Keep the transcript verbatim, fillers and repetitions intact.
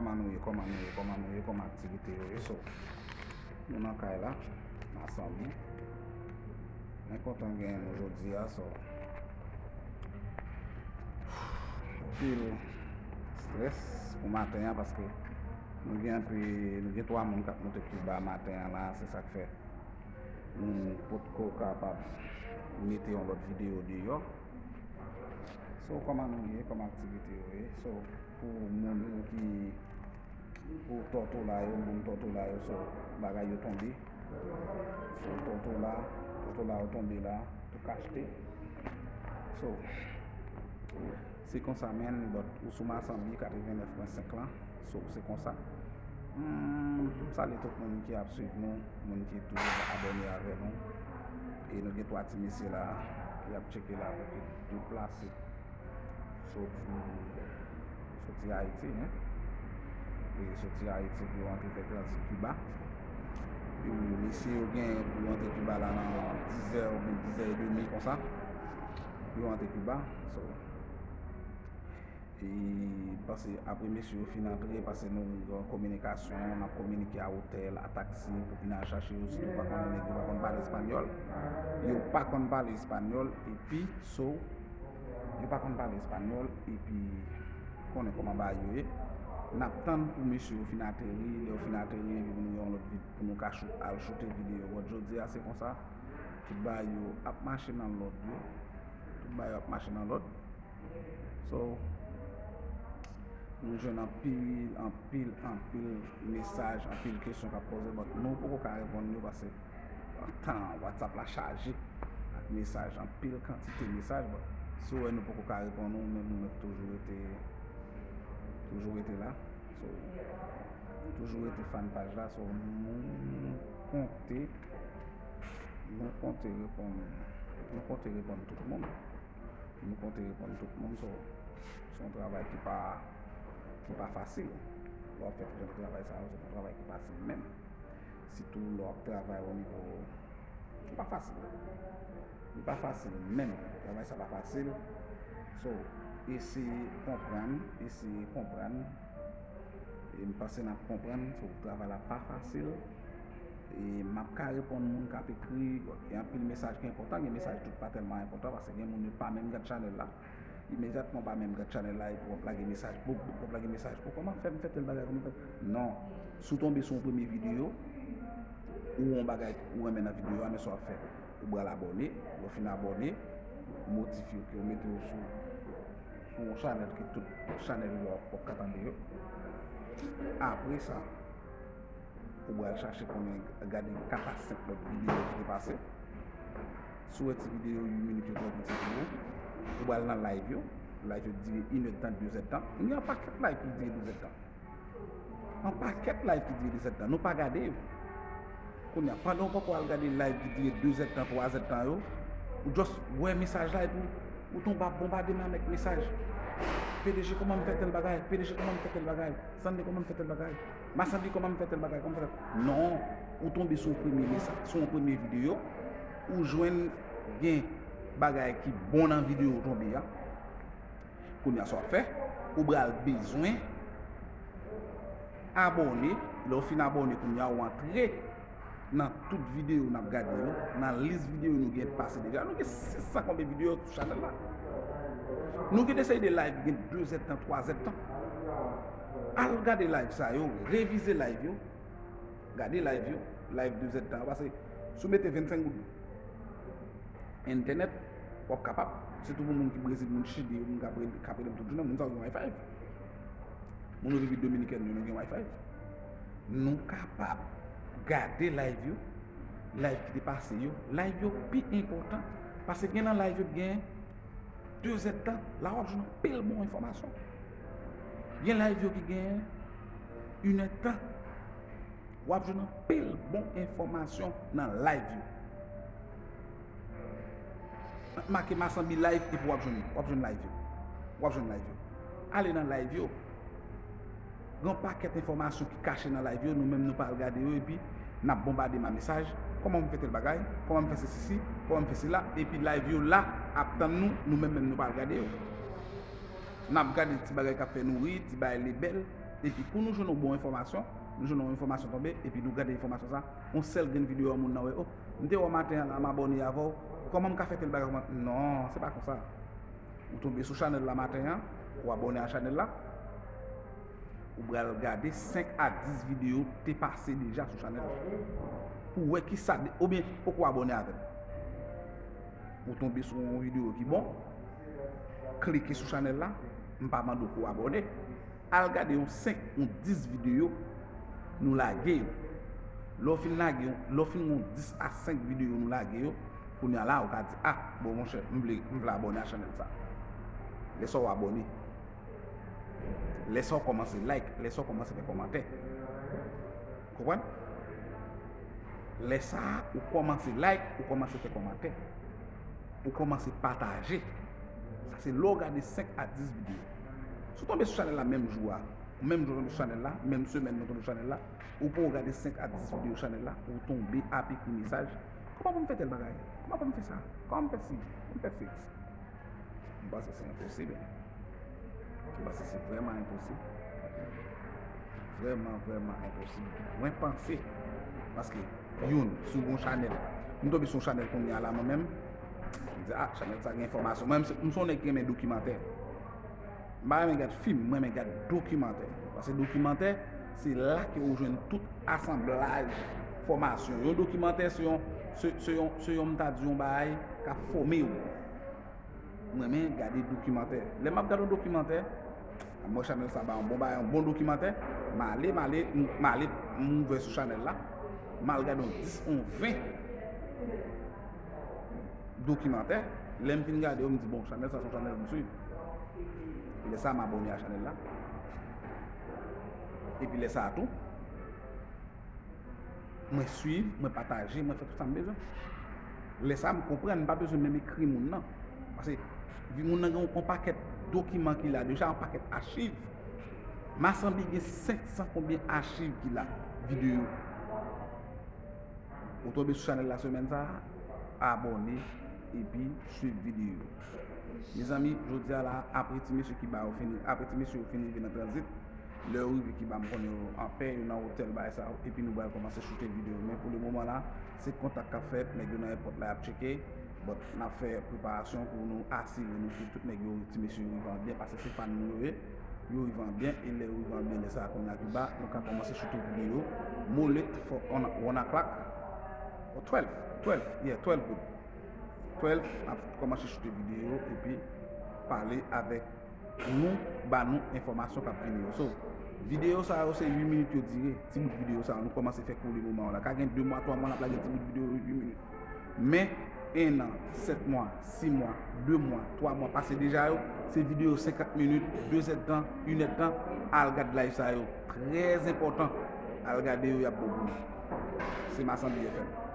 Kòman nou ye, kòman nou ye, kòman nou ye, kòman aktivite yo ye? So, nou nan kay la, Masanbi. Mwen kontan genyen nou jodi a, so. Anpil strès pou maten an, paske nou gen anpil, nou gen twa moun k ap monte Kiba maten an la, se sa k fè nou potko kapab mete yon lòt videyo deyò. So, kòman nou ye, kòman aktivite yo ye? So, pou moun ki, pou Tòtola yo, moun Tòtola yo, so, bagay yo tonbe. So, Tòtola, Tòtola yo tonbe la, tou kachte. So, se konsa, men, but ou sou Masanbi katrevennnèf pwen senk lan. So, se konsa. Hmm, m salye tout moun ki ap swiv nou, moun ki toujou abòne avè nou. E nou gen twa ti mesye la ki ap tcheke la pou ki deplase soti, soti Ayiti, hein. E soti Ayiti pou yo antre fè tranzit Kiba. E mesye yo gen pou yo antre Kiba la nan dizè oubyen dizè edmi konsa. Pou yo antre Kiba. So, E pase apre mesye yo fin antre, pase nou gen yon kominikasyon, n ap kominike a otèl, a taksi, pou vin al chache yo, si yo pa konnen nèg yo pa konn pale espanyòl. Yo pa konn pale espanyòl, epi, so, yo pa konn pale espanyòl, epi, konnen kòman bagay yo ye. N ap tann pou mesye yo fin ateri, lè yo fin ateri, epi pou nou gen yon lòt vid-, pou nou ka chou-, al choute videyo. But jodi a, se konsa, tout bagay yo ap mache nan lòd yo, tout bagay yo ap mache nan lòd. So, nou jwenn anpil, anpil, anpil mesaj, anpil kesyon k ap poze, but nou poko ka reponn yo paske tan WhatsApp la chaje ak mesaj, anpil kantite mesaj, but si w wè nou poko ka reponn ou, men nou mèt toujou rete, toujou rete la. So, toujou rete fan paj la, so, nou konte, nou konte reponn, nou konte reponn tout moun. Nou konte reponn tout moun, so, se yon travay ki pa, ki pa fasil. Lè w ap fè tout jan de travay sa yo, se pa yon travay ki fasil menm. Sitou lè w ap travay o nivo, li pa fasil. Li pa fasil menm. Travay sa pa fasil. So, eseye konprann, eseye konprann. E m panse n ap konprann, so, travay la pa fasil. E m ap ka reponn moun k ap ekri, gen anpil mesaj ki enpòtan, gen mesaj tout pa tèlman enpòtan, paske gen moun yo pa menm gad chanèl la. Imedyatman w pa menm gad chanèl la, epi w ap lage mesaj, bouk, bouk, w ap lage mesaj, o, kòman fè m fè tèl bagay, kòman fè? Non. Si w tonbe sou yon premye videyo, ou yon bagay ou renmen nan videyo a, men sa w ap fè, ou pral abòne, lè w fin abòne, ou modifye w, ke w mete w sou, sou yon chanèl ke tout chanèl yo w ap ka tande yo. Apre sa, ou pral chache konnen, gade kat a senk lòt videyo ki te pase. Si w wè ti videyo uit minit yo twò piti pou ou, ou pral nan live yo. Live yo dire inèdtan, dezèdtan. Gen yon pakèt live ki dire dezèdtan. Yon pakèt live ki dire dezèdtan. Nou pa gade yo. Kounye a, pandan w poko al gade live ki dire dezèdtan, twazèdtan yo, ou just wè mesaj la epi ou tonbe ap bonbade m avèk mesaj. P D G, kòman m fè tèl bagay? P D G, kòman m fè tèl bagay? Sandy, kòman m fè tèl bagay? Masanbi, kòman m fè tèl bagay, kòman m fè tèl? Non, ou tonbe sou yon premye mesaj, sou yon premye videyo, ou jwenn gen bagay ki bon nan videyo w tonbe a. Kounye a sa w ap fè, ou pral bezwen abòne. Lè w fin abòne, kounye a w antre nan tout videyo n ap gade yo, nan lis videyo nou gen pase deja. Nou gen sis san konbyen videyo sou chanèl la. Nou gen de seri de live ki gen dezèdtan, twazèdtan. Al gade live sa yo, revize live yo, gade live yo, live dezèdtan yo, paske si w mete vennsenk goud entènèt, w ap kapab. Sitou pou moun ki Brezil, moun Chili, moun k ap rele, k ap rele m tout jounen, moun sa yo gen Wi-Fi. Moun Repiblik Dominikèn yo, nou gen Wi-Fi. Nou kapab gade live yo, live ki te pase yo. Live yo pi enpòtan, paske gen nan live yo ki gen dezèdtan, la w ap jwenn anpil bon enfòmasyon. Gen live yo ki gen inèdtan, w ap jwenn anpil bon enfòmasyon nan live yo. Make Masanbi live epi w ap jwenn, w ap jwenn live yo. W ap jwenn live yo. Ale nan live yo. Gen yon pakèt enfòmasyon ki kache nan live yo, nou menm nou pa al gade yo, epi n ap bonbade m a mesaj. Kòman m fè tèl bagay? Kòman m fè sesi, kòman m fè sela? Epi live yo la ap tann nou, nou menm menm nou pa al gade yo. N ap gade ti bagay k ap fè nou ri, ti bagay lebèl, Epi kou nou jwenn yon bon enfòmasyon, nou jwenn yon enfòmasyon tonbe, epi nou gade enfòmasyon sa, yon sèl grenn videyo a moun nan wè, oh, m te wè w maten an la, m abòne avè w, kòman m ka fè tèl bagay, kòman, non, se pa konsa. Ou tonbe sou chanèl la maten an, ou abòne a chanèl la, ou pral gade senk a dis videyo te pase deja sou chanèl la. Pou wè kisa, oubyen poko abòne avè m. Ou tonbe sou yon videyo ki bon, klike sou chanèl la, m pa mande w pou w abòne. Al gade yon senk, yon dis videyo nou lage yo. Lè w fin lage yo, lè w fin gen yon dis a senk videyo nou lage yo, kounye a la ou ka di, ah, bon monchè, m vle, m vle abòne a chanèl sa. Lè sa w abòne. Lè sa w kòmanse like, lè sa w kòmanse fè kòmantè. Konprann? Lè sa a, ou kòmanse like, ou kòmanse fè kòmantè. Ou kòmanse pataje. Sa se lè w gade senk a dis videyo. Si w tonbe sou chanèl la menm jou a, menm jou w tonbe sou chanèl la, menm semèn nou tonbe sou chanèl la, ou poko gade senk a dis videyo chanèl la, ou tonbe ap ekri mesaj, kòman pou m fè tèl bagay? Kòman pou m fè sa? Kòman m fè si? Kòman m fè si? M panse se enposib. M panse se vrèman enposib. Vrèman, vrèman enposib. Mwen panse, paske youn, sou yon chanèl, m tonbe sou yon chanèl kounye a la mwen menm, m di, ah, chanèl sa gen enfòmasyon. Mwen menm, m se yon nèg ki renmen dokimantè. M pa renmen gad fim, mwen renmen gad dokimantè. Paske dokimantè, se la ke ou jwenn tout asanblaj fòmasyon. Yon dokimantè, se yon, se, se yon, se yon, m ta di yon bagay k ap fòme w. Mwen renmen gade dokimantè. Lè m ap gade yon dokimantè, m wè chanèl sa ba yon bon bagay, yon bon dokimantè, m ale, m ale, m ale, m ouvè sou chanèl la, m al gade yon dis, yon ven dokimantè. Lè m fin gade yo, m di, bon, chanèl sa se yon chanèl pou m swiv. Lè sa, m abòne a chanèl la. Epi lè sa a tou, mwen swiv, mwen pataje, mwen fè tout sa m bezwen. Lè sa a, m konprann, m pa bezwen menm ekri moun nan. Paske moun nan gen yon pakèt dokiman ki la deja, yon pakèt achiv. Masanbi gen senk san konbyen achiv ki la, videyo. Ou tonbe sou chanèl la semèn sa a, abòne epi swiv videyo yo. Mezanmi, jodi a la, apre ti mesye ki ba yo fini, apre ti mesye yo fin rive nan tranzit, lè yo rive Kiba, m konnen yo anpè, yo nan otèl, bagay sa yo, epi nou pral kòmanse choute videyo. Men pou le moman la, se kontak k ap fèt, nèg yo nan èpòt la, y ap tcheke. But n ap fè preparasyon pou nou asire nou ke tout nèg yo, ti mesye yo rive an byen, paske se fan nou yo ye. Yo rive an byen, e lè yo rive an byen, lè sa a kounye a Kiba, nou ka kòmanse choute videyo. Molet for on, one o'clock, or twelve, twelve, yeah, twelve good. Twelve, n ap kòmanse choute videyo, epi pale avèk nou, ba nou enfòmasyon k ap vini yo. So, videyo sa yo se uit minit yo dire, ti bout videyo sa yo, nou kòmanse fè pou le moman la. Ka gen de mwa, twa mwa, n ap lage ti bout videyo uit minit. Men, en an, sèt mwa, sis mwa, de mwa, twa mwa pase deja yo, se videyo senkant minit, de zèdtan, inèdtan, al gad live sa yo. Trè enpòtan, al gade yo, y ap bon pou nou. Se Masanbi F M.